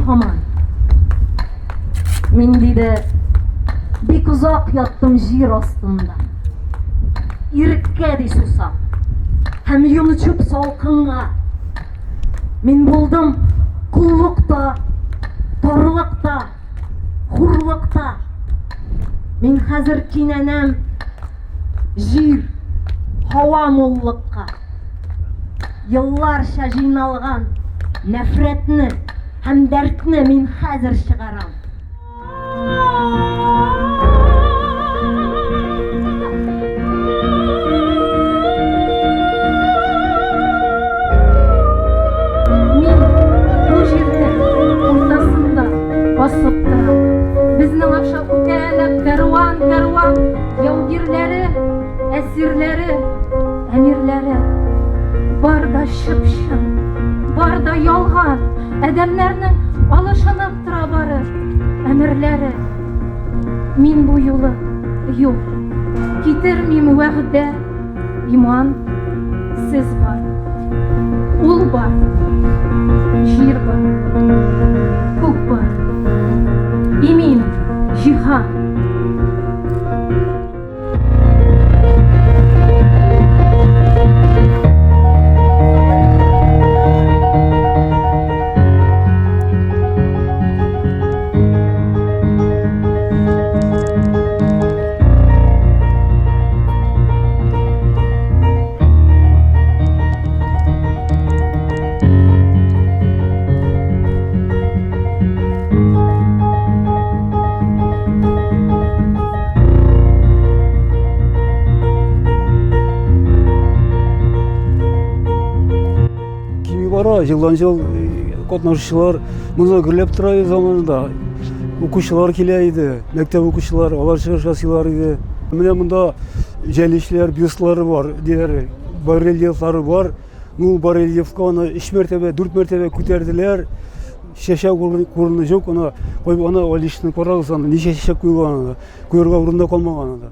һаман. Мин, диде, бик озак яттым җир астында. Иреккә, ди, сусап һәм йончып салкынга. Мин булдым коллыкта, тарлыкта, хурлыкта. Мин хәзер кинәнәм җир, һава муллыкка. Елларча җыйналган нәфрәтне һәм дәртне мин хәзер чыгарам. Мин бу җирнең уртасында басып торам. Безнең аша үтәләр кәрван-кәрван яугирләре, әсирләре, әмирләре. Бар да чып-чын, бар да ялган, адәмнәрнең алышынып тора бары әмерләре. Мин бу юлы юк, китермим вәгъдә, иман, сез бар, ул бар, җир бар, күк бар, имин җиһан. Кими бара, елдан-ел катнашучылар монда гөрләп тора иде заманында. Укучылар килә иде, мәктәп укучылары, алар чыгыш ясыйлар иде. Менә монда җәлилчеләр бюстлары бар, диләр, барельефлары бар. Ну, барельефка аны өч мәртәбә, дүрт мәртәбә күтәрделәр. Чәчәк урыны юк, аны куеп, аны Алишны карагыз, аны ничә чәчәк куелган анда. Куярга урын да калмаган анда.